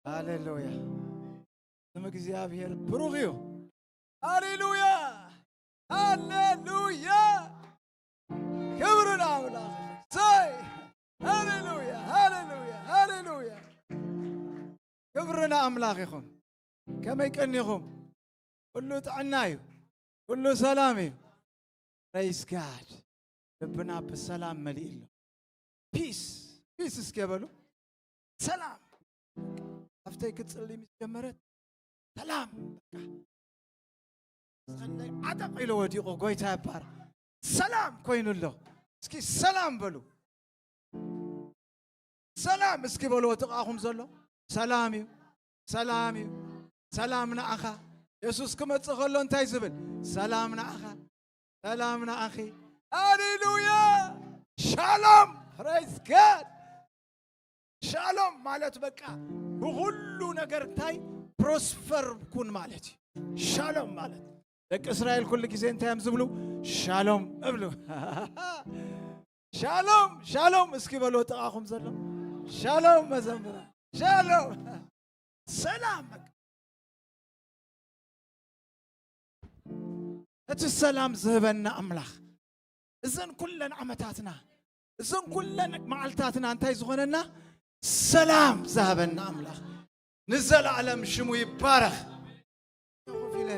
ሃሌሉያ። ስም እግዚኣብሔር ብሩኽ እዩ። ሃሌሉያ፣ ሃሌሉያ። ክብሪ ንኣምላኽ። ሰይ፣ ሃሌሉያ፣ ሃሌሉያ፣ ሃሌሉያ። ክብሪ ንኣምላኽ ይኹን። ከመይ ቀኒኹም? ኩሉ ጥዕና እዩ፣ ኩሉ ሰላም እዩ። ፕሬይዝ ጋድ። ልብና ብሰላም መሊእ ኣሎ። ፒስ፣ ፒስ እስከ በሉ። ሰላም። ኣብተይ ክትጽሊ ምስ ጀመረት ሰላም፣ በቃ። ዝኸለይ ዓጠቕ ኢሉ ወዲቑ። ጎይታ ይባረኽ። ሰላም ኮይኑ ኣሎ። እስኪ ሰላም በሉ። ሰላም እስኪ በልዎ ጥቓኹም ዘሎ። ሰላም እዩ፣ ሰላም እዩ፣ ሰላም ንዓኻ። የሱስ ክመጽእ ከሎ እንታይ ዝብል? ሰላም ንዓኻ፣ ሰላም ንዓኺ። ሃሌሉያ፣ ሻሎም። ፕሬዝ ጋድ። ሻሎም ማለት በቃ ብኹሉ ነገር እንታይ ፕሮስፐር ኩን ማለት እዩ። ሻሎም ማለት ደቂ እስራኤል ኩሉ ግዜ እንታይ እዮም ዝብሉ? ሻሎም እብሉ። ሻሎም፣ ሻሎም እስኪ በልዎ ጥቓኹም ዘሎ። ሻሎም መዘምራን፣ ሻሎም። ሰላም በቃ። እቲ ሰላም ዝህበና ኣምላኽ እዘን ኩለን ዓመታትና፣ እዘን ኩለን መዓልታትና እንታይ ዝኾነና? ሰላም ዝሃበና ኣምላኽ ንዘለኣለም ሽሙ ይባረኽ። ኮፍ ኢለ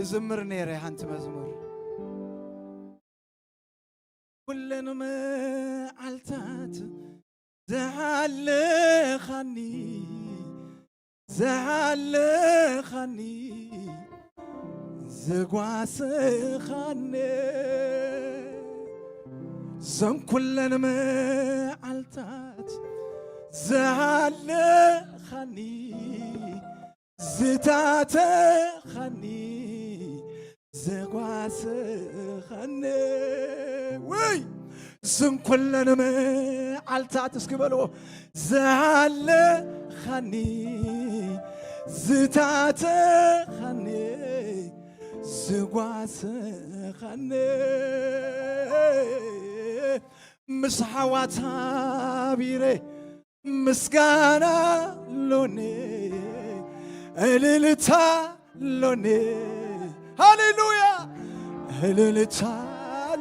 እዝምር ነይረ ሓንቲ መዝሙር። ኩለን መዓልታት ዝሃለኻኒ፣ ዝሃለኻኒ፣ ዝጓስኻኒ፣ ዘን ኩለን መዓልታት ዝሃለኻኒ፣ ዝታተኻኒ፣ ዘጓስኻኒ፣ ወይ ዝን ኩለን መዓልታት እስኪ በልዎ፣ ዝሃለኻኒ፣ ዝታተኻኒ፣ ዝጓስኻኒ፣ ምስ ሓዋት ሃቢረ ምስጋና ሎኒ፣ እልልታ ሎኒ። ሃሌሉያ። እልልታ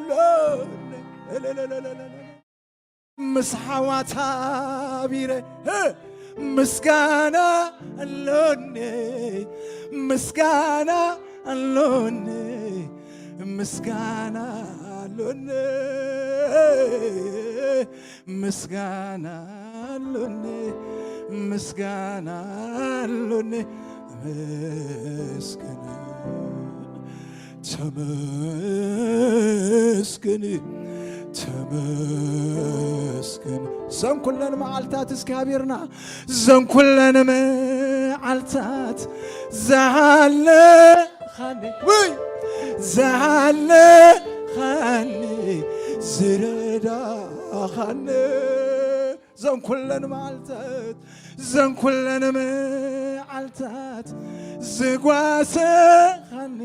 ሎኒ። እልልልልልል። ምስ ሓዋት ሃቢረ፣ እ፣ ምስጋና ሎኒ፣ ምስጋና ሎኒ፣ ምስጋና ሎኒ። ምስጋና ኣሎኒ፣ ምስጋና ኣሎኒ። ተመስገን፣ ተመስገን፣ ተመስገን። ዘን ኩለን መዓልታት እስኪ ሃቢርና፣ ዘን ኩለን መዓልታት ዝሃለኻኒ፣ ውይ፣ ዝሃለኻኒ፣ ዝረዳኻኒ፣ ዘን ኩለን መዓልታት፣ ዘን ኩለን መዓልታት ዝጓሰኻኒ፣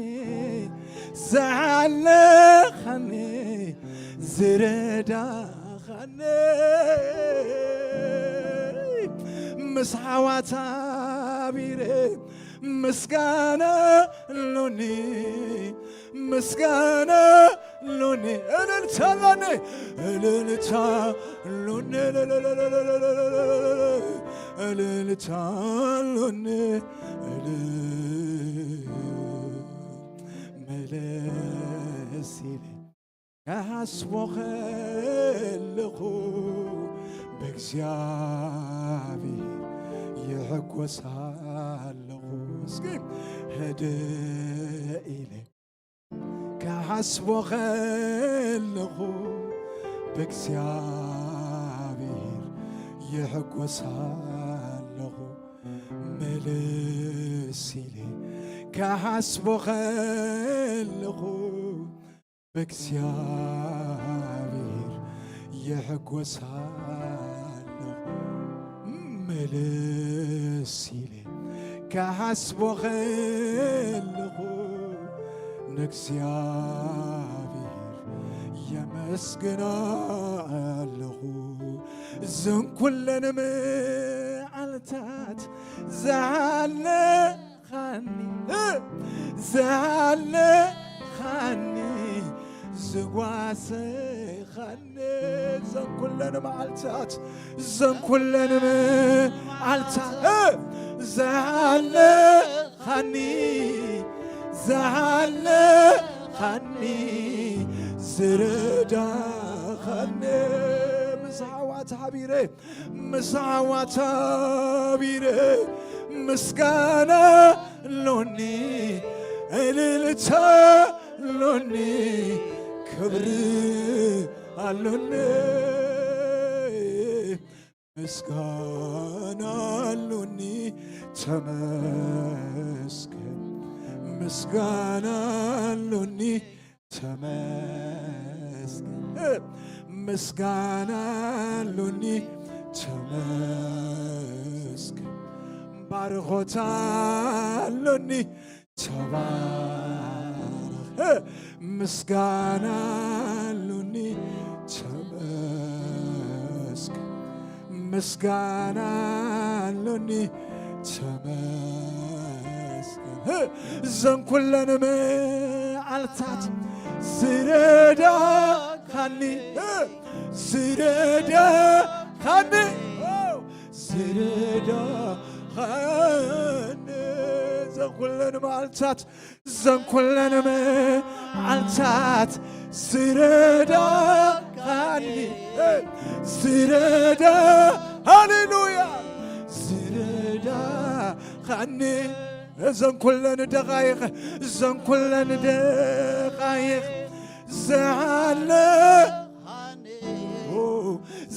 ዝሃለኻኒ፣ ዝረዳኻኒ፣ ምስ ሓዋት ሃቢረ ምስጋና ኣሎኒ፣ ምስጋና ኣሎኒ፣ እልልታ ኣሎኒ፣ እልልታ ኣሎኒ፣ እልልታ ኣሎኒ፣ እልል መለስ ኢለ ክሓስቦ ከለኹ ብእግዚኣብሔር ይሕጎስ ኣለኹ። እስኪ ህድእ ኢለ ክሓስቦ ከለኹ ብእግዚኣብሔር ይሕጎስ ኣለኹ። መለስ ኢለ ክሓስቦ ከለኹ ብእግዚኣብሔር ይሕጎስ ኣለኹ። መለስ ኢለ ክሓስቦ ከለኹ ንእግዚኣብሔር የመስግን ኣለኹ። እዘን ኩለን መዓልቲ ታት ዝሃለኻኒ፣ እ፣ ዝሃለኻኒ፣ ዝጓሰኻኒ፣ ዘን ኩለን መዓልታት፣ ዘን ኩለን መዓልታት፣ እ፣ ዝሃለኻኒ፣ ዝሃለኻኒ፣ ዝረዳኻኒ፣ ምስ ኣሕዋት ሓቢረ፣ ምስ ኣሕዋት ሓቢረ፣ ምስጋና ኣሎኒ፣ እልልታ ኣሎኒ፣ ክብሪ ኣሎኒ። ምስጋና ኣሎኒ፣ ተመስገን። ምስጋና ኣሎኒ፣ ተመስገን። ምስጋና ኣሎኒ፣ ተመስገን። ባርኾታ ኣሎኒ፣ ተባረኽ። ምስጋና ኣሎኒ፣ ተመስገን። ምስጋና ኣሎኒ፣ ተመስገን። ዘን ኩለን መዓልታት ዝረዳኻኒ፣ ዝረዳኻኒ፣ ዝረዳኻኒ፣ ዘን ኩለን መዓልታት፣ ዘን ኩለን መዓልታት ዝረዳኻኒ፣ ዝረዳ-፣ ሃሌሉያ፣ ዝረዳኻኒ፣ ዘን ኩለን ደቓይቕ፣ ዘን ኩለን ደቓይቕ ዝሃለ፣ ኦ፣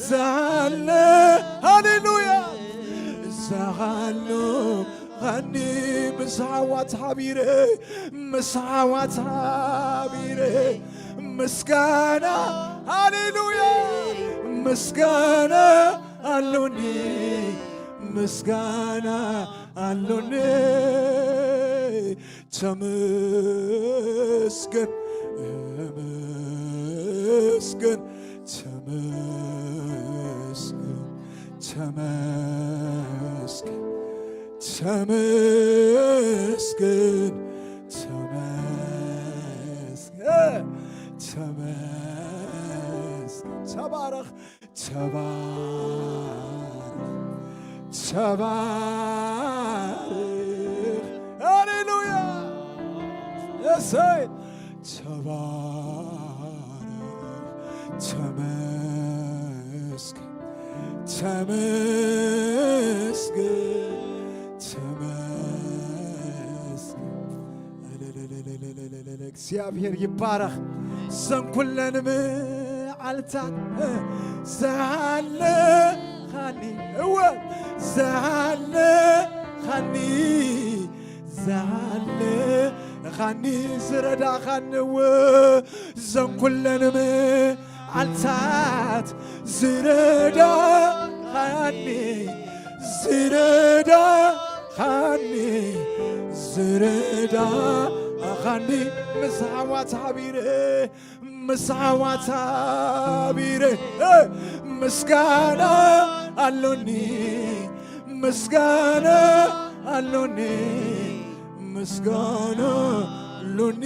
ዝሃለ፣ ሃሌሉያ፣ ዝሃለኻኒ፣ ምስ ኣሕዋት ሓቢረ፣ ምስ ኣሕዋት ሓቢረ፣ ምስጋና፣ ሃሌሉያ፣ ምስጋና ኣሎኒ፣ ምስጋና ኣሎኒ። ተመስገን፣ ተመስገን፣ ተመስገን፣ ተመስገን፣ ተመስገን፣ ተመስገን፣ ተመስገን። ተባረኽ። ተባረኽ፣ ተባረኽ። ሃሌሉያ። እሰይ። ተባረኽ፣ ተመስገን፣ ተመስገን፣ ተመስገን። እግዚኣብሔር ይባረኽ። ዘን ኩለን መዓልታት ዝሃለኻኒ፣ እወ፣ ዝሃለኻኒ፣ ዝሃለኻኒ፣ ዝረዳኻኒ፣ እወ፣ ዘን ኩለን መዓልታት ዝረዳኻኒ፣ ዝረዳኻኒ፣ ዝረዳኻኒ፣ ምስ ኣሕዋት ሓቢረ፣ ምስ ኣሕዋት ሓቢረ፣ ምስጋና ኣሎኒ፣ ምስጋና ኣሎኒ፣ ምስጋና ኣሎኒ።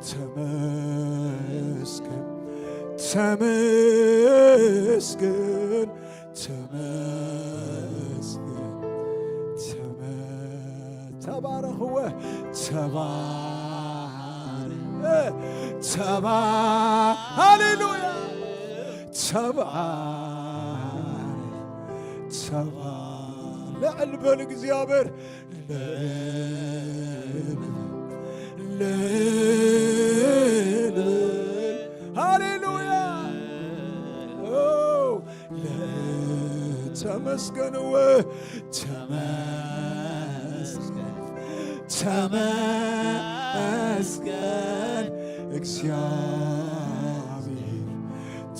ተመስገን፣ ተመስገን፣ ተመስገን፣ ተመ-፣ ተባረኽዎ፣ ተባረ-፣ ተባ-፣ ሃሌሉያ፣ ተባረ-፣ ተባ-፣ ልዕል በል እግዚኣብሔር፣ ልዕል በል፣ ልዕል በል። ሃሌሉያ። ኦ፣ ተመስገን፣ እወ፣ ተመስገን፣ ተመስገን፣ እግዚኣብሔር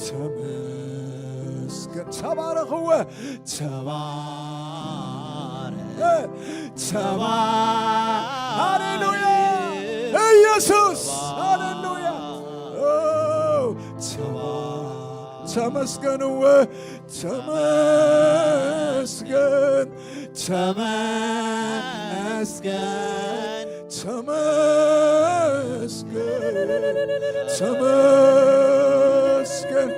ተመስገን። ተባረኽዎ፣ ተባረ-፣ ተባ-፣ ሃሌሉያ፣ ኢየሱስ፣ ሃሌሉያ። ኦ፣ ተባ-፣ ተመስገንዎ፣ ተመስገን፣ ተመስገን፣ ተመስገን፣ ተመስገን።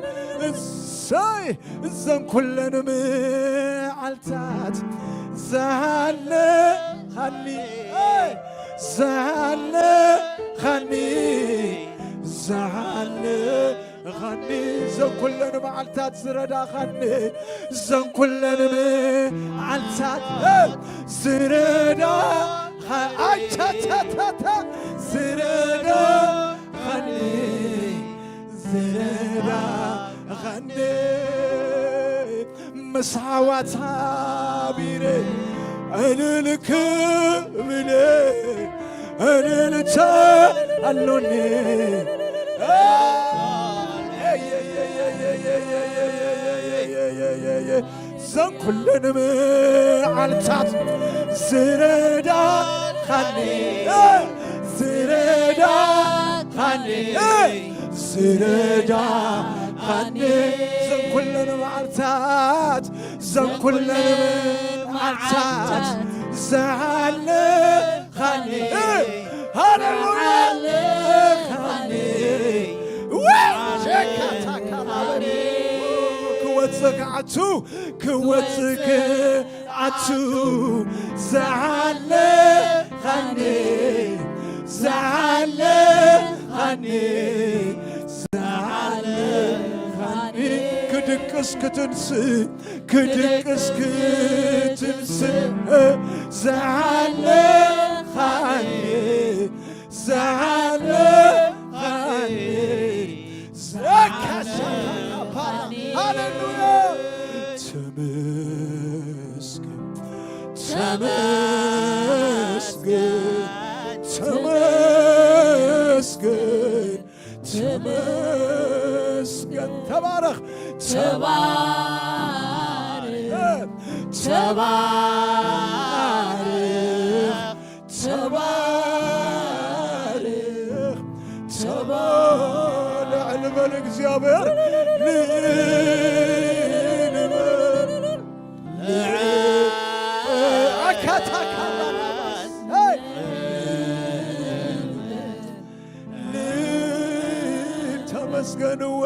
እሰይ! እዘን ኩለን መዓልታት ዝሃለኻኒ፣ ዝሃለኻኒ፣ ዝሃለኻኒ፣ እዘን ኩለን መዓልታት ዝረዳኻኒ፣ እዘን ኩለን መዓልታት ዝረዳኻ-፣ ኣቻቻቻቻ፣ ዝረዳኻኒ፣ ዝረዳኻኒ፣ ምስ ኣሕዋት ሓቢረ እልል ክብል እልልታ ኣሎኒ። ዘን ኩለን መዓልታት ዝረዳኻኒ፣ ዝረዳኻኒ፣ ዝረዳኻኒ፣ ዘን ኩለን መዓልታት፣ ዘን ኩለን መዓልታት ዝሃለኻኒ፣ ሃሌሉያ፣ ዝሃለኻኒ። ወይ ሸካታካላበኒ ክወጽእ ክዓቱ፣ ክወጽእ ክዓቱ፣ ዝሃለኻኒ፣ ዝሃለኻኒ፣ ዝሃለኻኒ፣ ክድቅስ ክትንስእ፣ ክድቅስ ክትንስእ፣ ዝሃለኻኒ፣ ዝሃለኻኒ፣ ዘካሻካፓራ። ሃሌሉያ። ተመስገን፣ ተመስገን፣ ተመስገን፣ ተመስገን። ተባረኽ፣ ተባረኽ፣ ተባረኽ፣ ተባረኽ፣ ተባ-፣ ልዕል በል እግዚኣብሔር፣ ልዕል በል፣ ልዕል፣ ኣካታካባናባስ፣ ሄይ! ልዕል ተመስገንዎ፣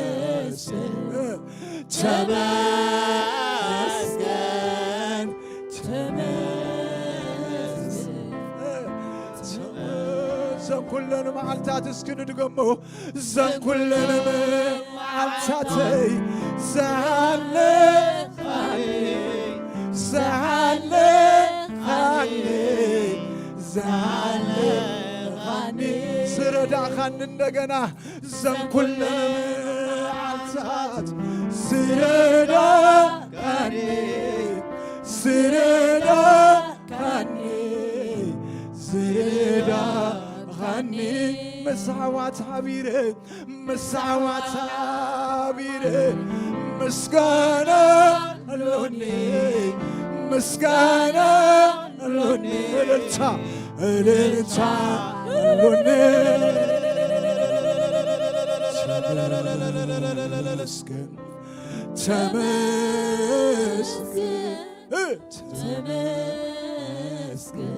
ተመስገን፣ ተመስገን፣ ተመስገን። ዘን ኩለን መዓልታት እስኪ ንድገሞ። ዘን ኩለን መዓልታተይ ዝሃለኻኒ፣ ዝሃለኻኒ፣ ዝሃለኻኒ፣ ዝረዳእኻኒ እንደገና ዘን ኩለን መዓልታት ዝረዳእኻኒ፣ ዝረዳእኻኒ፣ ዝረዳእኻኒ፣ ምስ ኣሕዋት ሓቢረ፣ ምስ ኣሕዋት ሓቢረ፣ ምስጋና ኣሎኒ፣ ምስጋና ኣሎኒ፣ እልልታ፣ እልልታ ኣሎኒ። ተመስገን፣ ተመስገን፣ ተመስገን፣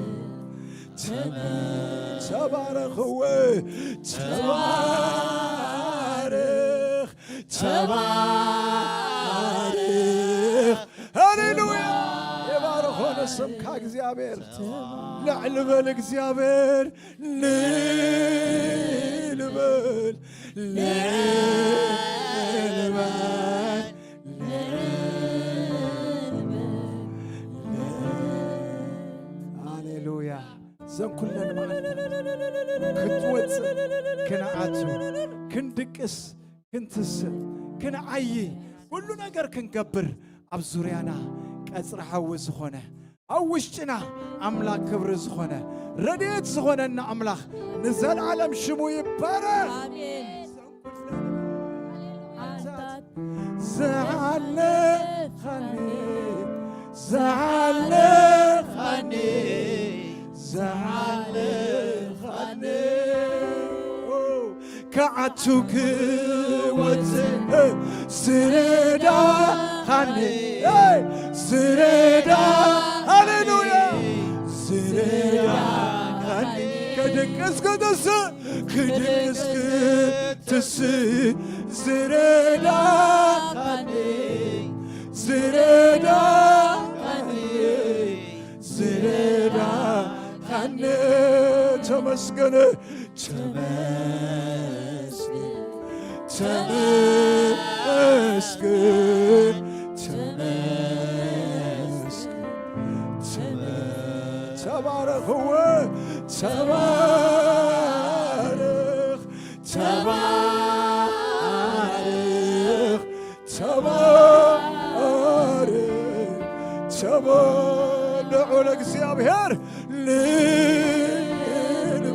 ተመ-፣ ተባረኽዎ፣ ተባረኽ፣ ተባረኽ። ሃሌሉያ! የባረኾነ ስምካ እግዚኣብሔር። ልዕል በል እግዚኣብሔር፣ ልዕል በል፣ ልዕል በል፣ ልዕል በል። ሃሌሉያ። ዘን ኩለን መዓልታት ክትወጽእ፣ ክንኣቱ፣ ክንድቅስ፣ ክንትስእ፣ ክንዓዪ፣ ኩሉ ነገር ክንገብር ኣብ ዙርያና ቀጽሪ ሓዊ ዝኾነ፣ ኣብ ውሽጥና ኣምላኽ ክብሪ ዝኾነ፣ ረድኤት ዝኾነና ኣምላኽ ንዘለዓለም ሽሙ ይባረኽ። ኣሜን። ዝሃለኻኒ፣ ዝሃለኻኒ፣ ዝሃለኻኒ፣ ኦ፣ ክዓቱ ክወጽእ ዝረዳኻኒ፣ ዝረዳ፣ ሃሌሉያ፣ ዝረዳኻኒ፣ ክድቅስ ክትስእ፣ ክድቅስ ክትስእ ዝረዳኻኒ፣ ዝረዳኻኒ፣ ዝረዳኻኒ፣ ተመስገን። ተመስገን፣ ተመስገን፣ ተመስገን፣ ተመ-፣ ተባረኽ፣ እወ፣ ተባረኽ፣ ተባረኽ፣ ተባረኽ፣ ተባ-፣ ልዑል እግዚኣብሔር ልል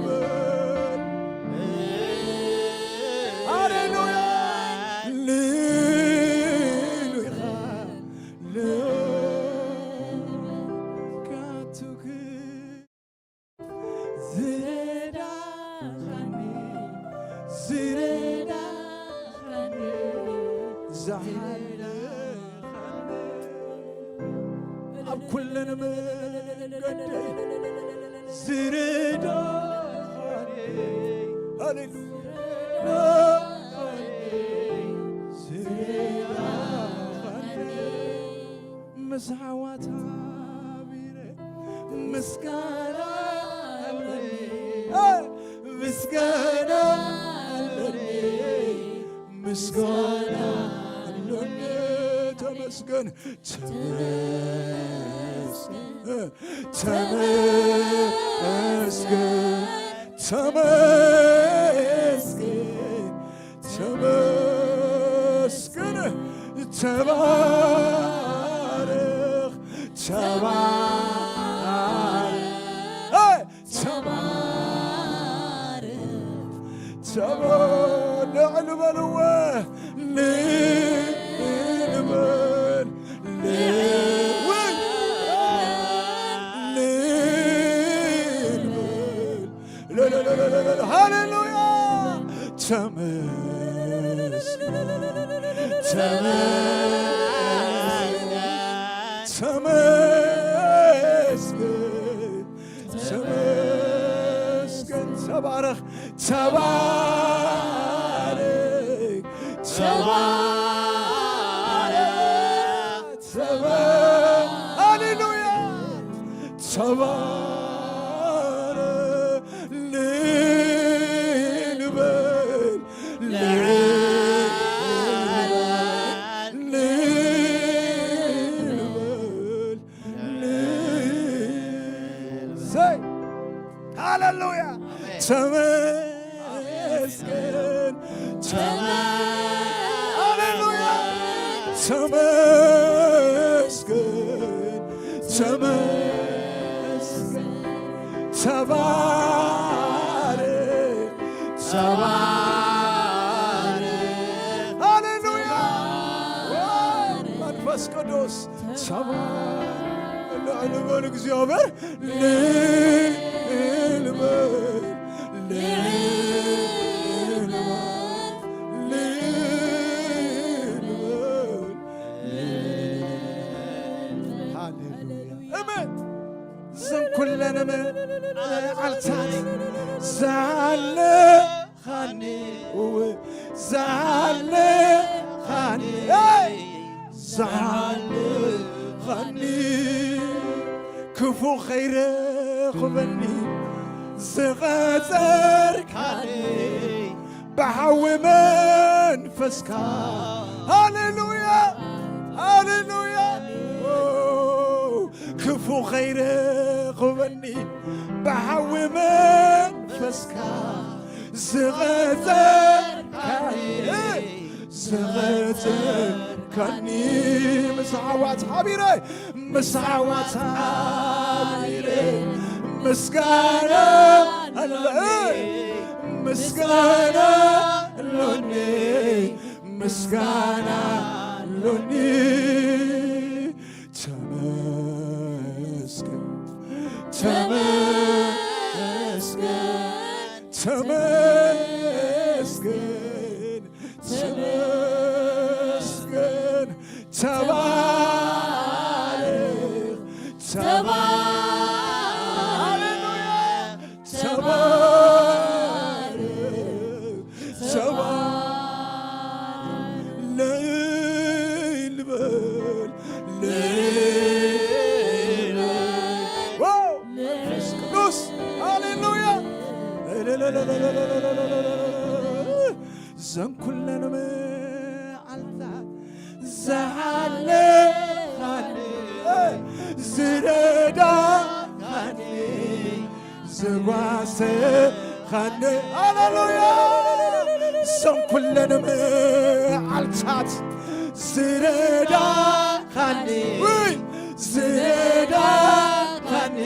በል። ሃሌሉያ። ልል ኢኻ፣ ልል ካቱክ ዝረዳኻኒ፣ ዝረዳኻኒ፣ ዝሓለኻኒ ኣብ ኩለን መንገደይ ዝረዳኻኒ፣ ሃሌሉያ፣ ዝረዳኻኒ፣ ምስ ኣሕዋት ሓቢረ ምስጋና ኣለኒ፣ ምስጋና ኣለኒ፣ ምስጋና ኣለኒ። ተመስገን፣ ተመስገን፣ ተመስገን፣ ተመስገን። ተመስገን፣ ተባረኽ፣ ተባረኽ፣ ተባረኽ፣ ተባ-፣ ልዕል በልዎ፣ ልዕል በል፣ ልዕል፣ ልዕል በል። ሃሌሉያ። ተመስገን፣ ተመስገን፣ ተመስገን፣ ተመስገን። ተባረኽ፣ ተባረኽ፣ ተባረኽ፣ ተባረኽ። ሃሌሉያ። ተባረኽ፣ ልል በል፣ ልል በል፣ ልል በል፣ ልል። ዘይ፣ ሃሌሉያ። ተመስገን፣ ተመ-፣ ሃሌሉያ። ተመስገን፣ ተመስገን፣ ተባረኽ፣ ተባረኽ። ሃሌሉያ። መንፈስ ቅዱስ ተባረኽ። ልዕል በል እግዚኣብሔር፣ ልዕል በል፣ ልዕል በል፣ ልዕል በል። ሃሌሉያ። እመን። እዘን ኩለን መዓልታት ዝሓለኻኒ፣ እወ፣ ዝሓለኻኒ፣ ዝሓለኻኒ፣ ክፉ ኸይረኽበኒ ዝቐጸርካኒ፣ ብሓዊ መንፈስካ። ሃሌሉያ፣ ሃሌሉያ። ኦ፣ ክፉ ኸይረኽበኒ ብሓዊ መንፈስካ ዝቐጸርካኒ፣ ዝቐጸርካኒ፣ ምስ ኣሕዋት ሓቢረ፣ ምስ ኣሕዋት ሓቢረ ምስጋና ኣለ-፣ ምስጋና ኣሎኒ፣ ምስጋና ኣሎኒ። ተመስገን፣ ተመስገን፣ ተመስገን። ተባረኽ፣ ተባረኽ፣ ሃሌሉያ፣ ተባረኽ፣ ተባረኽ። ልል በል፣ ልል በል። ዋው! መንፈስ ቅዱስ፣ ሃሌሉያ። ዘን ኩለን መዓልታት ዝሓለኻኒ፣ ዝረዳኻኒ፣ ዝጓሰኻኒ፣ ሃሌሉያ። ዘን ኩለን መዓልታት ዝረዳኻኒ፣ ውይ፣ ዝረዳኻኒ፣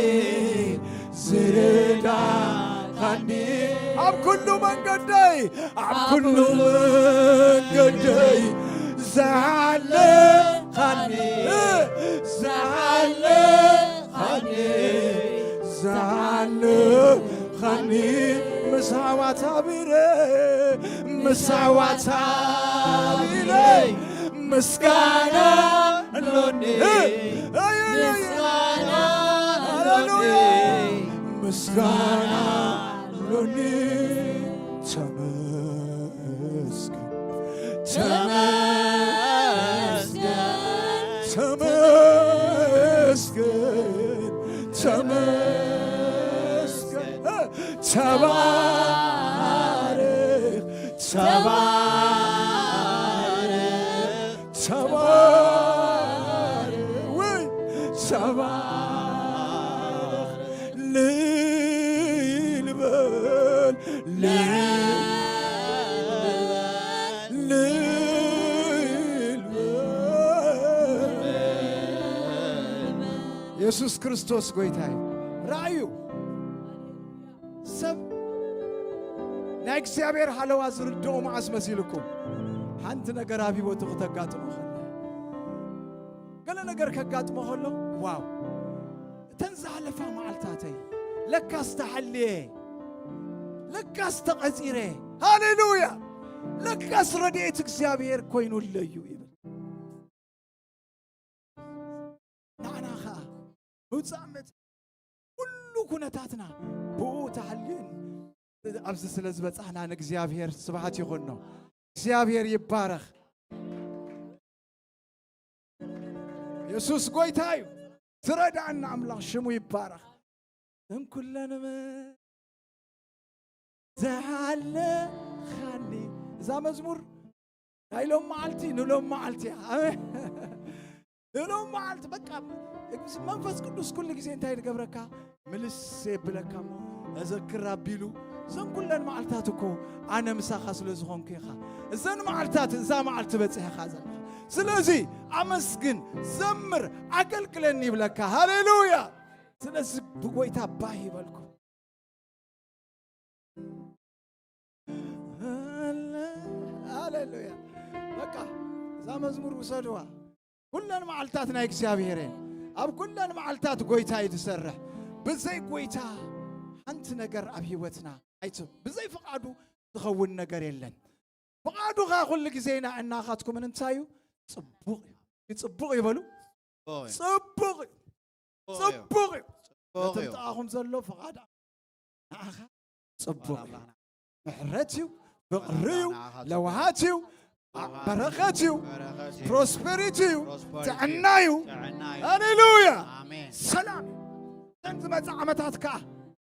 ዝረዳኻኒ፣ ኣብ ኩሉ መንገደይ፣ ኣብ ኩሉ መንገደይ ዝሓለኻኒ፣ ዝሓለኻኒ፣ ዝሓለኻኒ፣ ምስ ሃዋታ ቢረ፣ ምስ ሃዋታ ቢረ፣ ምስጋና ኣሎኒ፣ እ፣ ኣይ፣ ኣይ፣ ኣይ፣ ኣይ። ምስጋና ኣሎኒ፣ ሃሌሉያ። ምስጋና ኣሎኒ። ተመስገን፣ ተመስገን፣ ተመስገን፣ ተመስገን። እ፣ ተባረኽ፣ ተባረኽ፣ ተባረኽ፣ ውይ፣ ተባረኽ፣ ልል በል፣ ልል በል፣ ልል በል። የሱስ ክርስቶስ ጐይታ እዩ። ራእዩ ሰብ ናይ እግዚኣብሔር ሃለዋ ዝርድኦ መዓስ መሲልኩም? ሓንቲ ነገር ኣብ ህይወቱ ክተጋጥሞ ከሎ፣ ገለ ነገር ከጋጥሞ ከሎ፣ ዋው፣ እተን ዝሓለፋ መዓልታተይ ለካስ ተሓልየ፣ ለካስ ተቐጺረ፣ ሃሌሉያ፣ ለካስ ረድኤት እግዚኣብሔር ኮይኑለይ እዩ ይብል። ንዓና ኸኣ ምውጻእ መጽ-፣ ኩሉ ኩነታትና ብኡ ተሓልዩን ኣብዚ ስለ ዝበጻሕና ንእግዚኣብሔር ስብሃት ይኹኖ። እግዚኣብሔር ይባረኽ። የሱስ ጐይታ እዩ። ዝረዳእና ኣምላኽ ሽሙ ይባረኽ። እንኩለንመ ዝሓለኻኒ። እዛ መዝሙር ናይ ሎም መዓልቲ ንሎም መዓልቲ እያ። ኣሜን። ንሎም መዓልቲ በቃ መንፈስ ቅዱስ ኩሉ ግዜ እንታይ ዝገብረካ? ምልስ የብለካ እሞ፣ "እዘክር ኣቢሉ፣ እዘን ኩለን መዓልታት እኮ ኣነ ምሳኻ ስለ ዝኾንኩ ኢኻ። እዘን መዓልታት፣ እዛ መዓልቲ በጺሕኻ ዘለኻ። ስለዚ ኣመስግን፣ ዘምር፣ ኣገልግለኒ" ይብለካ። ሃሌሉያ! ስለዚ ብጎይታ ባህ ይበልኩ። ሃሌሉያ። በቃ እዛ መዝሙር ውሰድዋ። ኩለን መዓልታት ናይ እግዚኣብሔር እየን። ኣብ ኩለን መዓልታት ጎይታ እዩ ዝሰርሕ። ብዘይ ጎይታ ሓንቲ ነገር ኣብ ህይወትና ኣይትብ-፣ ብዘይ ፍቓዱ ዝኸውን ነገር የለን። ፍቓዱ ኸኣ ኩሉ ግዜ ኢና እናኻትኩምን እንታይ እዩ? ጽቡቕ እዩ። ጽቡቕ ይበሉ። ጽቡቕ እዩ። ጽቡቕ እዩ። ጽቡቕ እዩ። ጽቡቕ ነቲ እዩ። ጥቓኹም ዘሎ ፍቓድ ንዓኻ ጽቡቕ እዩ። ኣምላኽና ምሕረት እዩ፣ ፍቓድ ፍቕሪ እዩ፣ ንዓኻ ጽቡቕ እዩ። ለውሃት እዩ፣ በረኸት እዩ፣ በረኸት እዩ። ፕሮስፐሪቲ እዩ፣ ፕሮስፐሪቲ ጥዕና እዩ። እዩ። ጥዕና እዩ። ሃሌሉያ። ኣሜን። ሰላም እዩ። እተን ዝመጽእ ዓመታት ከኣ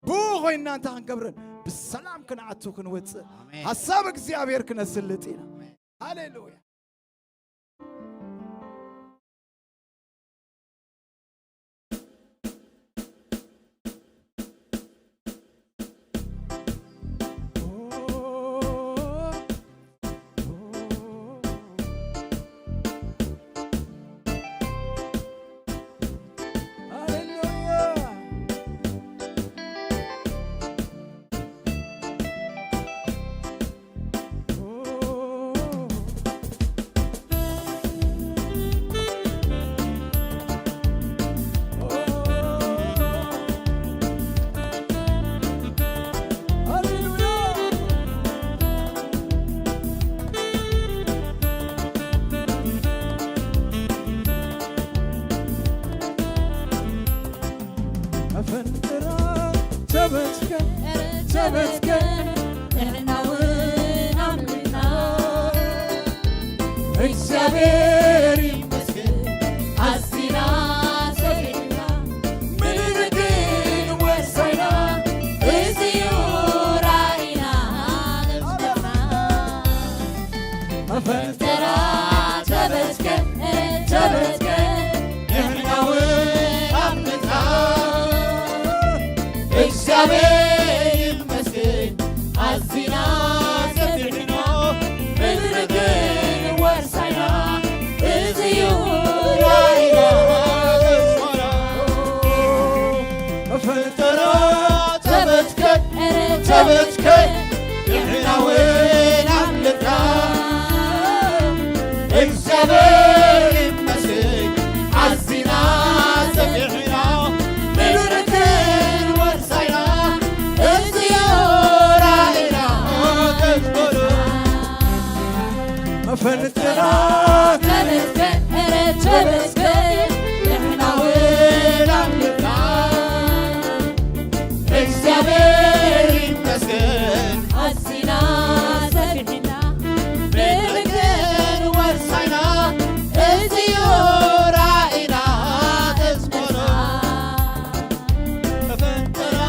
ብኡ ኮይንና እንታይ ክንገብርን ብሰላም ክንኣቱ ክንወጽእ ኣሜን። ሓሳብ እግዚኣብሔር ክነስልጥ ኢና። ኣሜን። ሃሌሉያ። ፈንጥራ ተመስገን፣ ተመስገን፣ ንሕና እውን ኣምልጥና። እግዚኣብሔር ይመስገን፣ ኣዚና ሰፊሕና፣ ምድሪ ግን ወርሳይና፣ እዚ እዩ ራእይና፣ እምነትና። መፈንጠራ ተመስገን፣ ተመስገን፣ ንሕና እውን ኣምልጥና። እግዚኣብሔር ይመስገን፣ ኣዚና ሰፊሕና፣ ምድሪ ግን ወርሳይና፣ እዚ እዩ ራእይና። መፈንጠራ ተመስገን፣ ተመስገን፣ ንሕና እውን ኣምልጥና። እግዚኣብሔር ይመስገን፣ ኣዚና ሰፊሕና፣ ምድሪ ግን ወርሳይና፣ እዚ እዩ ራእይና። መፈንጠራ ተመስገን፣ ኧረ ተመስገን፣ ንሕና እውን ኣምልጥና። እግዚኣብሔር ይመስገን፣ ኣዚና ሰፊሕና፣ ምድሪ ግን ወርሳይና፣ እዚ እዩ ራእይና ተስፋና። መፈንጠራ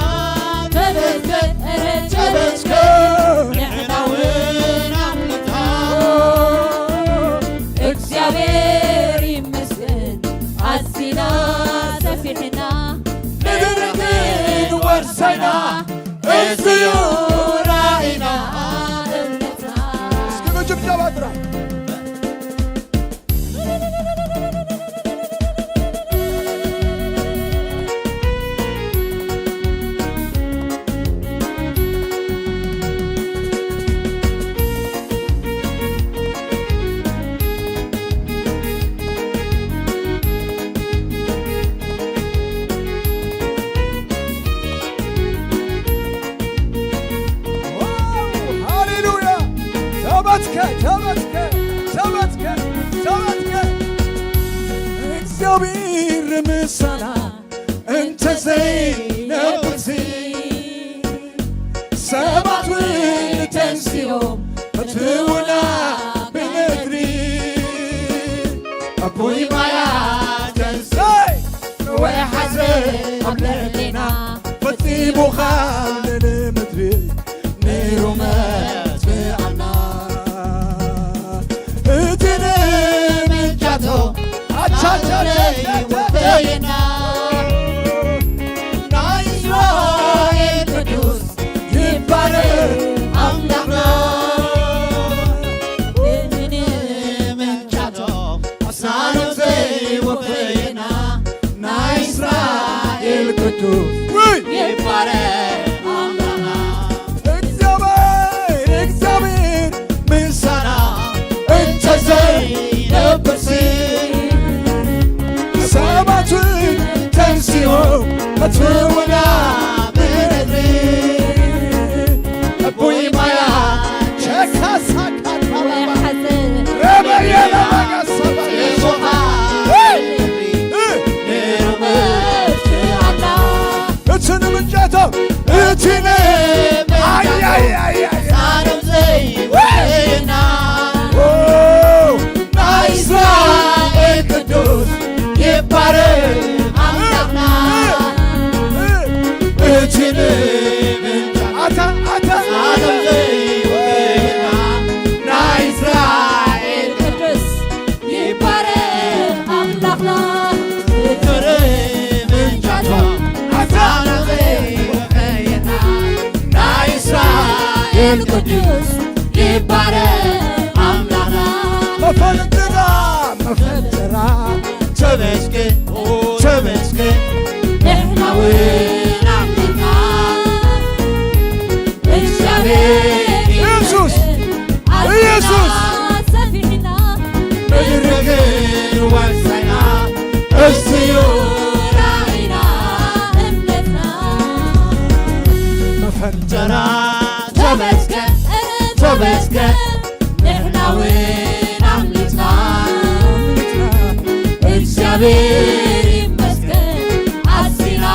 ተመስገን፣ ኧረ ተመስገን፣ ንሕና እውን ኣምልጥና። እግዚኣብሔር ይመስገን፣ ኣዚና ሰፊሕና፣ ምድሪ ግን ወርሳይና፣ እዚ እዩ ራእይና፣ እምነትና። እስኪ ብጭብጨባ ጥራ። ሃሌሉያ! ተመስገን፣ ተመስገን፣ ተመስገን፣ ተመስገን። እግዚኣብሔር ምሳና እንተዘይነብርሲ፣ ሰባት እውን ተንሲኦም ፈትውና ብምድሪ። ኣቦይ ማያ ተንስይ፣ ወሓዘ ኣብ ልዕሌና፣ ፈጺሙ ካብ ልዕሊ ምድሪ ነይሩ መጥፍኣና። እቲ ንምንጫቶ ኣቻቻለ ይወፈየና። ናይ እስራኤል ቅዱስ ይባረክ ኣምላኽና። እቲ ንምንጫቶ ኣሳኖም ዘይወፈየና ናይ እስራኤል ቅዱስ ውይ! ይባረክ ኣምላኽና። እግዚኣብሔር፣ እግዚኣብሔር ምሳና እንተዘይነብርሲ፣ ሰባቱን ተንሲኦም ፈትውና ብምድሪ። ኣቦይ ማያ ቸካሳካ ወሓዘ ረበየ ለማጋሰባ ይሾኻ። እቲ ንምንጨቶ እቲ ን-፣ ኣያያያያ። ኦ፣ ናይ እስራኤል ቅዱስ ይባረክ ኣምላኽና። እቲ ንምንጨቶ ኣታ፣ ኣታ። ናይ እስራኤል ቅዱስ ይባረክ ኣምላኽና። ክብሪ ምንጫቶ ኣሳልኺ ወፈየና። ናይ እስራኤል ቅዱስ ይባረክ ኣምላኽና። መፈንጥራ፣ መፈንጥራ፣ ተመስገን፣ ተመስገን፣ ንሕና እውን ኣምልኽና። እግዚኣብሔር ኢየሱስ፣ ኢየሱስ። ሰፊሕና ምድሪ ግን ወርሳይና፣ እሱ እዩ ራእይና እምነትና። መፈንጠራ ተመስገን፣ ተመስገን፣ ንሕና እውን ኣምልጥና። እግዚኣብሔር ይመስገን፣ ኣዚና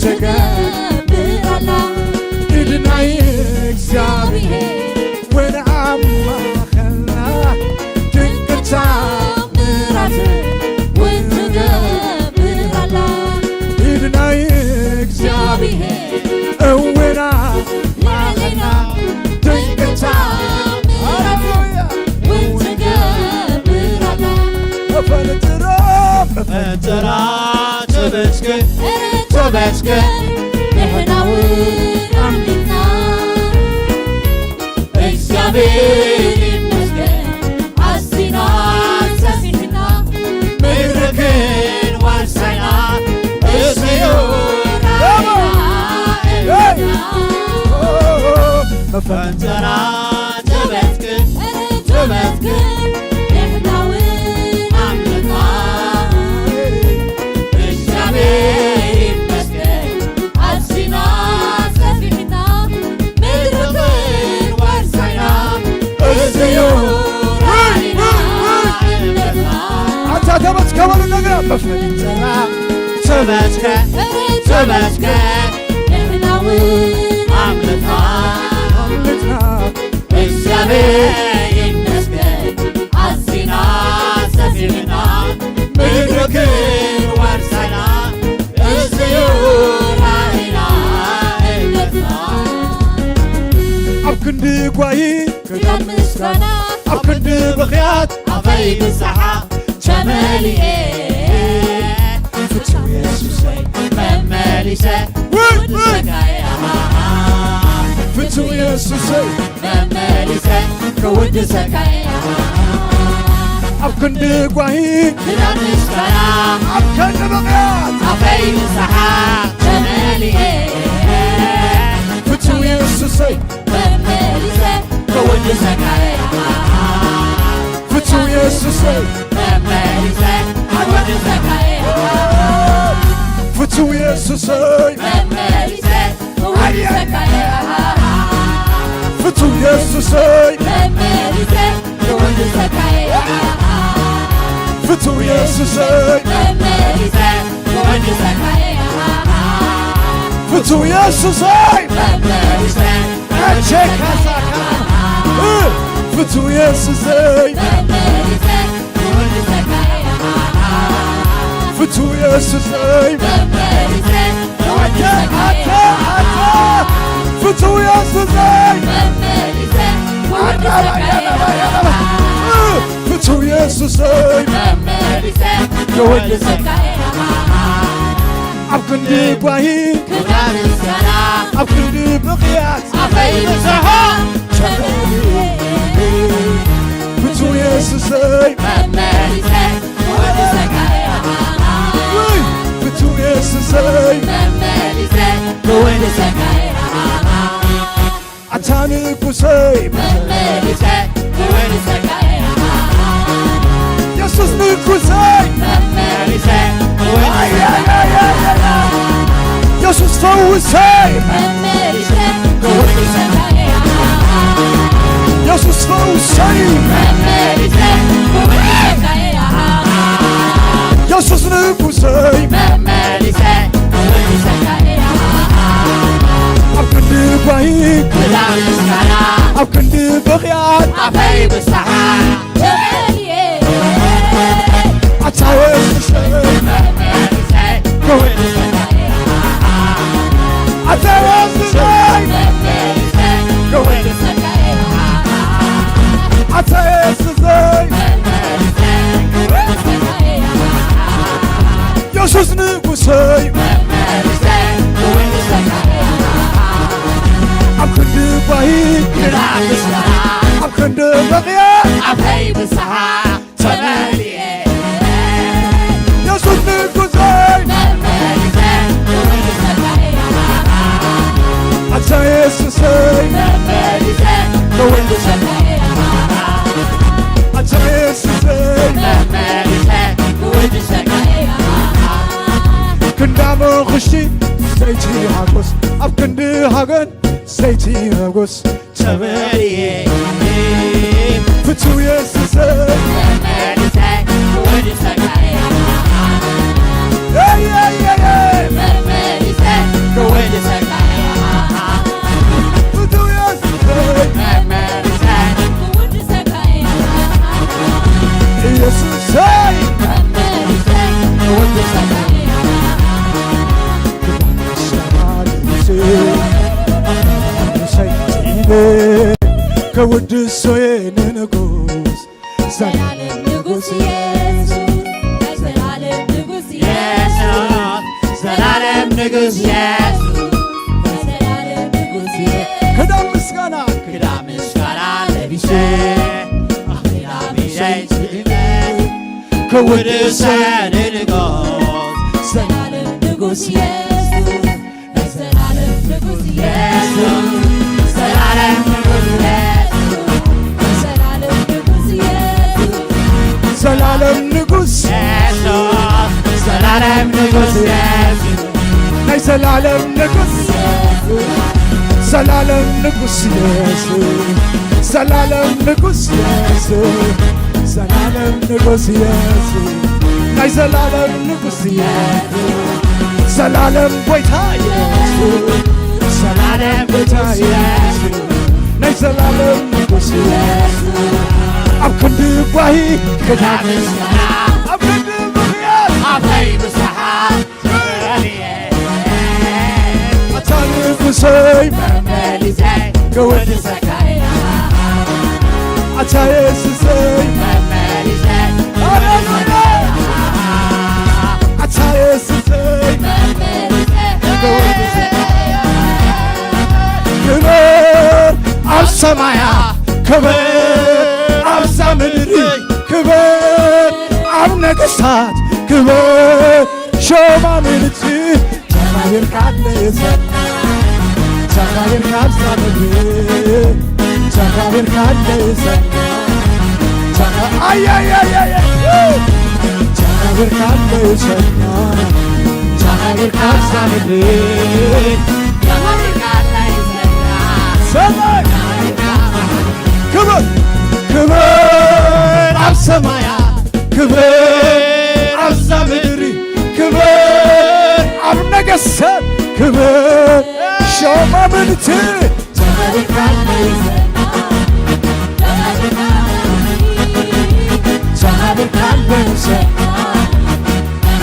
ትገብር ኣላ። ኢድ ናይ እግዚኣብሔር እውን ኣብ ማእከልና ድንቅን ተኣምራት እውን ትገብር ኣላ። ኢድ ናይ እግዚኣብሔር እውን ኣብ ማእከልና ድንቅን ተኣምራት እውን ትገብር ኣላ። መፈንጥራ መፈንጥራ ተመስገን ተመስገን ንሕና እውን ኣምልኽና። እግዚኣብሔር ይመስገን ኣዚና ሰፊሕና ምድርክን ወርሰና። እዚ እዩ ራእይና እምነትና። መፈንጠራ ተመስገን ተመስገን ንሕና እውን ኣምልኽና። እግዚኣብሔር ይመስገን ኣዚና ሰፊሕና ምድርክን ወርሰና። እዚ እዩ ራእይና እምነትና። ኣታ ተመስገን በሉ እንደገና። መፈንጠራ ተመስገን ተመስገን ንሕና እውን ኣምልኽና። ኣምልኽና። እግዚኣብሔር ይመስገን ኣዚና ሰፊሕና ምድርክን ወርሰና። እዚ እዩ ራእይና እምነትና። ኣብ ክንዲ ጓሂ ክዳን ምስጋና፣ ኣብ ክንዲ ብኽያት ኣፈይ ንስሓ ተመሊኤ። ፍቱው የሱሰይ መመሊሰ ውይ፣ ውይ። ውድሰካየ። ፍቱው የሱሰይ መመሊሰ ክውድሰካየ። ኣብ ክንዲ ጓሂ ክዳን ምስጋና፣ ኣብ ክንዲ ብቕያት ኣፈይ ንስሓ ተመሊኤ። ፍቱው የሱሰይ መመሊሰ ክውድሰካየ። ፍቱው የሱሰይ መመሊሰ ክውድሰካየ። ፍቱው የሱሰይ መመሊሰ ክውድሰካየ። ፍቱው የሱሰይ መመሊሰ ክውድሰካየ። ፍቱው የሱሰይ መመሊሰ ክውድሰካየ። ፍቱው የሱሰይ መመሊሰ ቸካሳካ ፍቱው የሱሰይ ፍቱው የሱሰይ ኣታ ኣታ ኣታ ፍቱው የሱሰይ ፍቱው የሱሰይ የወድሰካ ኣብ ክንዲ ጓሂ ክብራ ምስጋና ኣብ ክንዲ ብቕያት ኣፈይ ብዝሖ ፍቱው የሱሰይ መመሊሰ ክወድሰካ እየ። ውይ ፍቱው የሱሰይ መመሊሰ ክወድሰካ እየ። ኣታ ንጉሰይ መመሊሰ ክወድሰካ እየ። የሱስ ንጉሰይ መመሊሰ ክወድሰካ እየ። የሱስ ፈውሰይ መመሊሰ ክወድሰካ እየ። የሱስ ፈውሰይ መመሊሰ ክወድሰካ እየ። የሱስ ንጉሰይ መመሊሰ ክወድሰካ እየ። ኣብ ክንዲ ጓሂ ክብራ ምስጋና ኣብ ክንዲ ብኽያት ኣፈይ ብዝሓ ተመሊኤ ኣታ የሱሰይ መመሊሰ ክወድሰካ እየ። ኣታ የሱሰይ መመሊሰ ክወድሰካ እየ። ኣታ የሱሰይ መመሊሰ ክወድሰካ እየ። የሱስ ንጉሰይ መመሊሰ ክወድሰካ እየ። ኣብ ክንዲ ጓሂ ክብራ ምስጋና ኣብ ክንዲ ብኽያት ኣፈይ ብዝሓ ተመሊኤ የሱስ ንጉሰይ መመሊሰ ክወድሰካ እየ። ኣታ የሱሰይ መመሊሰ ክወድሰካ እየ። ኣታ የሱሰይ መመሊሰ ክወድሰካ እየ። ክንዳ መኹሽቲ ሰይቲ ሃጎስ ኣብ ክንዲ ሃገን ሰይቲ ሃጎስ ተመሊኤ ፍቱው የሱሰይ መመሊሰ ክወድሰካ እየ። ኤይ፣ ኤይ፣ ኤይ፣ ኤይ። መመሊሰ ውድሶየ ንንጉስ ዘላለም ንጉስ ኢየሱስ፣ ናይ ዘላለም ንጉስ ኢየሱስ፣ ዘላለም ንጉስ ኢየሱስ፣ ናይ ዘላለም ንጉስ ኢየሱስ። ክዳን ምስጋና፣ ክዳን ምስጋና ለቢሰ፣ ኣኽሊል ኣብ ኢደይ ስኢነ፣ ክውድሰ ንንጉስ፣ ዘላለም ንጉስ ኢየሱስ፣ ናይ ዘላለም ንጉስ ኢየሱስ፣ ዘላለም ንጉስ ኢየሱስ፣ ዘላለም ንጉስ ኢየሱስ፣ ዘላለም ንጉስ ኢየሱስ፣ ዘላለም ንጉስ ኢየሱስ፣ ናይ ዘላለም ንጉስ ኢየሱስ፣ ዘላለም ንጉስ ኢየሱስ፣ ዘላለም ንጉስ ኢየሱስ፣ ዘላለም ንጉስ ኢየሱስ፣ ናይ ዘላለም ንጉስ ኢየሱስ፣ ዘላለም ጎይታ ኢየሱስ፣ ዘላለም ጎይታ ኢየሱስ፣ ናይ ዘላለም ንጉስ ኢየሱስ። ኣብ ክንዲ ጓሂ ክዳን ምስጋና፣ ኣብ ክንዲ ምኽያድ ኣፈይ ብስሓት ኣታ ንጉሰይ መመሊሰይ ክውድሰካ እያ። ኣታ የሱሰይ መመሊሰይ ሃሌሉያ። ኣታ የሱሰይ መመሊሰይ ክውድሰካ እያ። ክብር ኣብ ሰማያ፣ ክብር ኣብዛ ምድሪ፣ ክብር ኣብ ነገስታት፣ ክብር ሸማምልቲ። ተኻቢርካ ኣለሰና፣ ተኻቢርካ ኣብዛ ምድሪ፣ ተኻቢርካ ኣለሰና። ተኻ-፣ ኣያያያያ። ተኻቢርካ ኣለሰና፣ ተኻቢርካ ኣብዛ ምድሪ። ሰማይ። ክብር፣ ክብር ኣብ ሰማያ፣ ክብር ኣብዛ ምድሪ፣ ክብር ኣብ ነገሰት፣ ክብር ሸማምልቲ። ተኻቢርካ ኣለሰና፣ ተኻቢርካ ኣለሰና።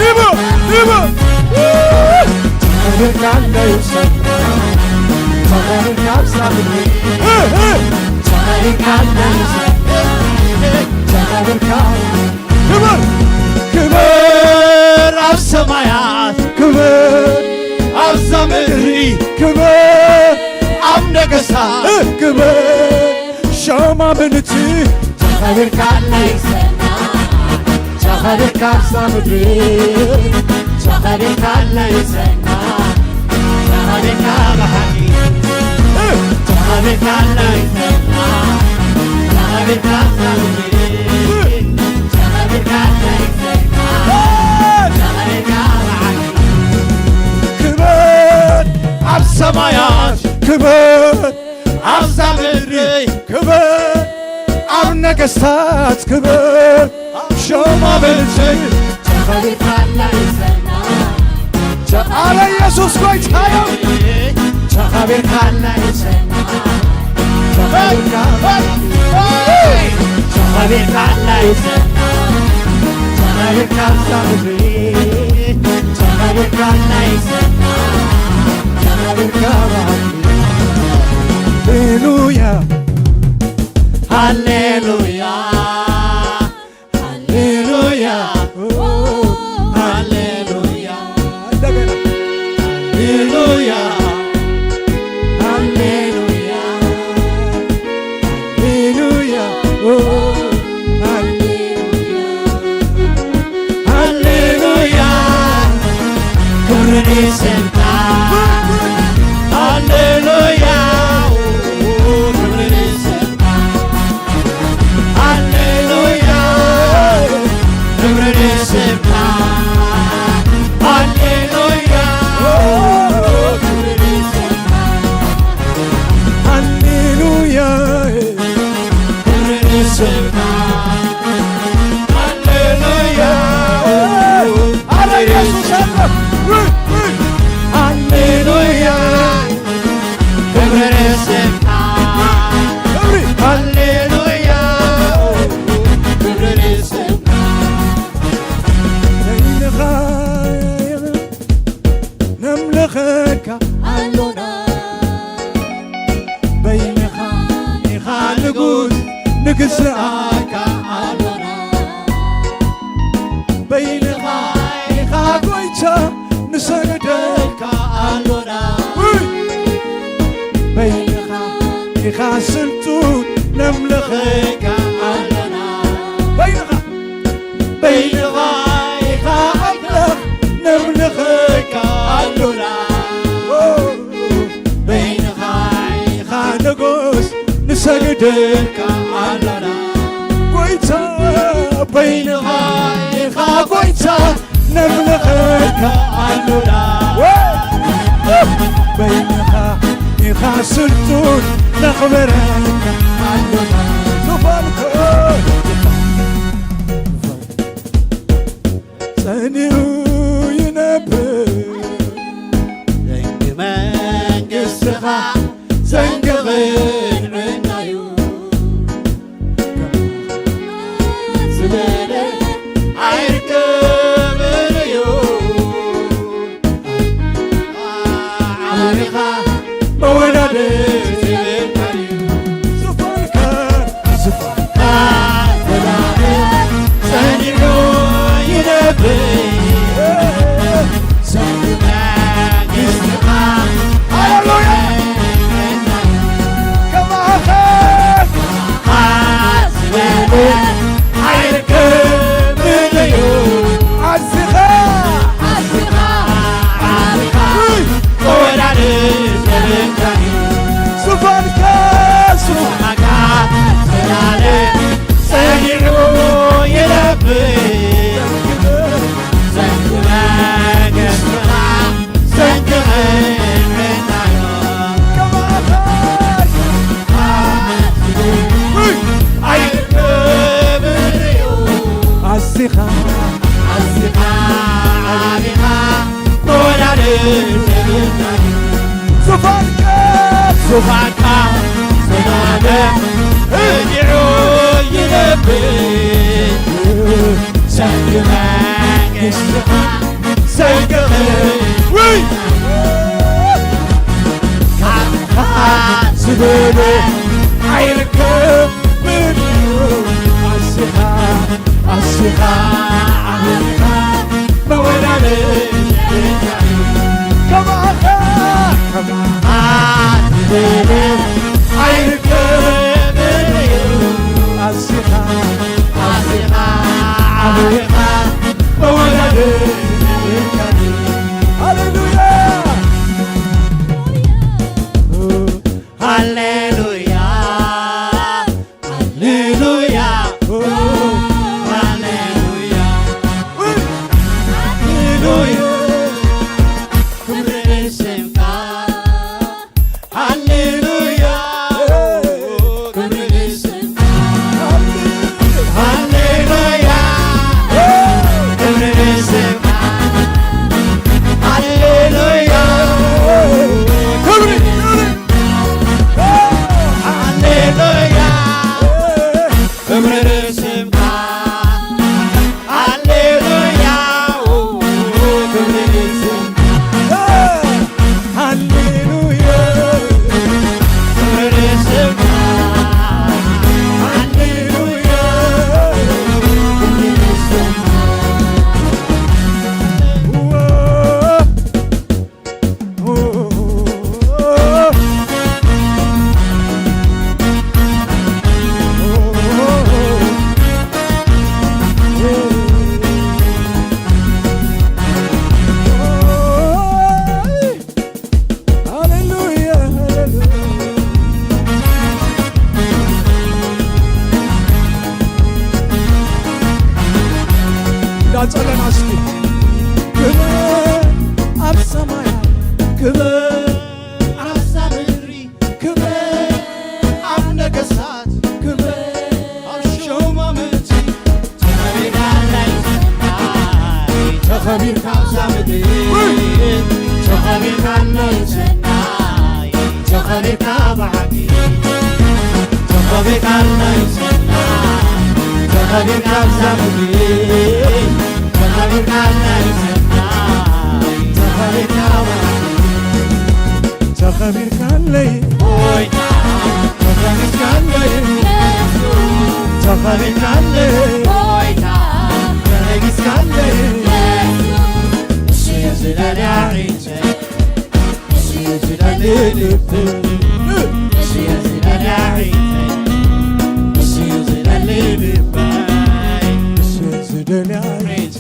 ይበል፣ ይበል። ተኸብርካ ኣለይ ሰና፣ ተኸብርካ ኣብዛ ምድሪ። እ፣ እ። ተኸብርካ ኣለይ ሰና፣ ተኸብርካ። ክብር፣ ክብር ኣብ ሰማያት፣ ክብር ኣብዛ ምድሪ፣ ክብር ኣብ ነገስታት፣ እ። ክብር ሸማምልቲ። ተኸብርካ ኣለይ ሰና፣ ተኸብርካ ኣብዛ ምድሪ፣ ተኸብርካ ኣለይ ሰና፣ ተኸብርካ ብሓቂ፣ ተኸብርካ ኣለይ ሰና፣ ተኸብርካ ኣብዛ ምድሪ፣ ተኸብርካ ኣለይ ሰና፣ ተኸብርካ ብሓቂ። ክብር ኣብ ሰማያት፣ ክብር ኣብዛ ምድሪ ክብር፣ ኣብ ነገስታት ክብር፣ ኣብ ሸማምልቲ ተኸቢርካላ ይሰና። ተ-፣ ኣረ ኢየሱስ ጎይታ እዩ። ተኸቢርካላ ይሰና። ተኸቢርካ-፣ ተኸቢርካላ ይሰና። ተኸቢርካ ኣብዛ ምድሪ፣ ተኸቢርካላ ይሰና። ተኸቢርካ ሃሌሉያ፣ ሃሌሉያ፣ ሃሌሉያ፣ ኦ፣ ሃሌሉያ። እንደገና። ሃሌሉያ፣ ሃሌሉያ፣ ሃሌሉያ፣ ኦ፣ ሃሌሉያ። ሃሌሉያ፣ ክብሪ ንስምካ። ሃሌሉያ፣ ክብሪ ንስምካ። ሃሌሉያ፣ ክብሪ ንስምካ። ሃሌሉያ፣ ክብሪ ንስምካ። ሃሌሉያ፣ ክብሪ ንስምካ። ሃሌሉያ። ኣረ ኢየሱስ ኣለ። ውይ፣ ውይ። ሃሌሉያ። ክብሪ ንስምካ። ክብሪ። ሃሌሉያ። ክብሪ ንስምካ። በይንኻ ነምልኸካ ኣሎና። በይንኻ ኢኻ ግዝኣካ ኣሎና። በይንኻ ኢኻ ጎይታ፣ ንሰግደልካ ኣሎና። ውይ! በይንኻ ኢኻ ስልጡን፣ ነምልኸካ ኣሎና። በይንኻ፣ በይንኻ ኢኻ ኣምላኽ፣ ነምልኸካ ኣሎና። በይንኻ ኢኻ ንጉስ፣ ንሰግደልካ ኣሎና። ጎይታ፣ በይንኻ ኢኻ ጎይታ፣ ነምልኸካ ኣሎና። በይንኻ ኢኻ ስልጡን፣ ነኽብረካ ኣሎና። ዙፋንካ ጸኒዑ ይነብር። ዘንጊ መንግስትኻ፣ ዘንጊ ቕንዕና'ዩ። ዝበለ ኣይርከብን እዩ። ዓቢኻ መወዳድርቲ የብልካን እዩ። ዙፋንካ፣ ዙፋንካ ዘላለም ጸኒዑ ይነብር። ዘንጊ መንግስትኻ፣ ሃሌሉያ። ከማኻ ዝበለ ኣይርከብን እዩ። ኣዚኻ፣ ኣዚኻ ዓቢኻ፣ መወዳድርቲ የብልካን እዩ። ዙፋንካ፣ ዙፋንካ ዘላለም ጸኒዑ ይነብር። ዘንጊ መንግስትኻ፣ ዘንጊ ቕንዕና'ዩ። ኣይርከብን እዩ። ኣዚኻ፣ ኣዚኻ ዓቢኻ፣ መወዳድርቲ የብልካን። ዙፋንካ፣ ዙፋንካ ዘላለም ጸኒዑ ይነብር። ዘንጊ መንግስትኻ፣ ዘንጊ ቕንዕና'ዩ። ካኻ ዝበለ ኣይርከብን እዩ። ኣዚኻ፣ ኣዚኻ ዓቢኻ፣ መወዳድርቲ የብልካን። ከማኻ፣ ከማኻ ዝበለ ኣይርከብን እዩ። ኣዚኻ፣ ኣዚኻ ዓቢኻ፣ መወዳድርቲ የብልካን። ሃሌሉያ፣ ሃሌሉያ፣ ሃሌሉያ፣ ሃሌሉያ፣ ሃሌሉያ። ክብሪ ንስምካ። ሃሌሉያ፣ ክብሪ ንስምካ። ሃሌሉያ፣ ክብሪ ንስምካ። ሃሌሉያ፣ ክብሪ፣ ክብሪ። ሃሌሉያ፣ ክብሪ ንስምካ። ሃሌሉያ፣ ክብሪ ንስምካ። ሃሌሉያ፣ ክብሪ ንስምካ። ሃሌሉያ፣ ክብሪ ንስምካ። ሃሌሉያ፣ ሃሌሉያ። እንዳጸለና እስኪ። ክብር ኣብ ሰማያት፣ ክብር ኣብ ምድሪ፣ ክብር ኣብ ነገስታት፣ ክብር ኣብ ሹማምንቲ። ተኸቢርካ ናይ ሰማይ፣ ተኸቢርካ ኣብዛ ምድሪ፣ ተኸቢርካ ናይ ሰማይ፣ ተኸቢርካ ብዓቢ፣ ተኸቢርካ ናይ ሰማይ፣ ተኸቢርካ ኣብዛ ምድሪ፣ ተኸቢርካ ናይ ሰማይ፣ ተኸቢርካ ብዓቢ። ተኸቢርካለይ ጎይታ፣ ተኸቢርካለይ ኣቤት ካለ ጎይታ ተነግስካለ ኢየሱስ። እሱ ዝደልያ ዒንተ እሱ ዝደሊ ልብ እሱ ዝደልያ ዒንተ እሱ ዝደሊ ልብ እሱ ዝደልያ ዒንተ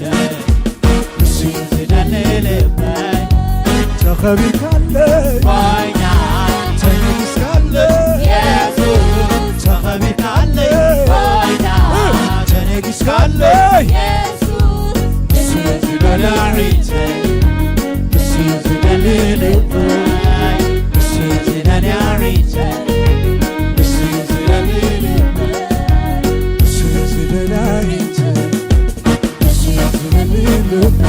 እሱ ዝደሊ ልብ ተኸቢካለ ጎይታ ተነግስካለ ኢየሱስ። ተኸቢካለ ጎይታ ተነግስካለ ኢየሱስ። እሱ ዝደልያ ዒንተ እሱ ዝደሊ ልብ እሱ ዝደልያ ዒንተ እሱ ዝደሊ ልብ እሱ ዝደልያ ዒንተ እሱ ዝደሊ ልብ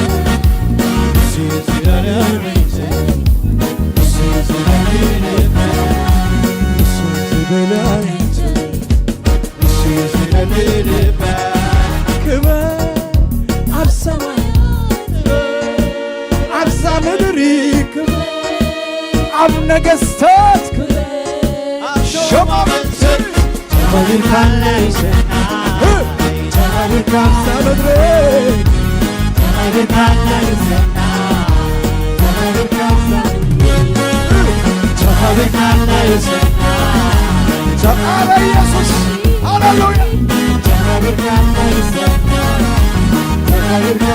እሱ ዝደልያ ዒንተ እሱ ዝደሊ ልብ እሱ ዝደልያ ዒንተ እሱ ዝደሊ ልብ ክብር ኣብ ሰማይ ኣብዛ ምድሪ ክብር ኣብ ነገስታት ክብር ሸማመንትን ተኸቢርካለይ ሰናይ ተኸቢርካ ኣብዛ ምድሪ ተኸቢርካለይ ሰናይ ተኸቢርካ ኣብዛ ምድሪ ተኸቢርካለይ ሰናይ ተቃለ ኢየሱስ ሃሌሉያ ተኸቢርካለይ ሰናይ ተኸቢርካ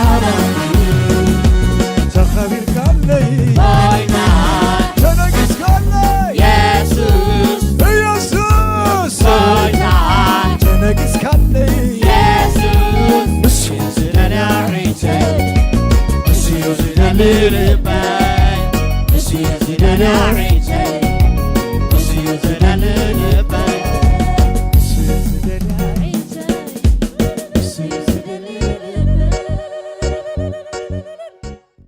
ተኸቢርካለይ ጎይታ ተነግስካለይ ኢየሱስ ኢየሱስ ጎይታ ተነግስካለይ ኢየሱስ እሱ ዝደልያ ዒንተ እሱ ዝደሊ ልበይ እሱ ዝደልያ ዒንተ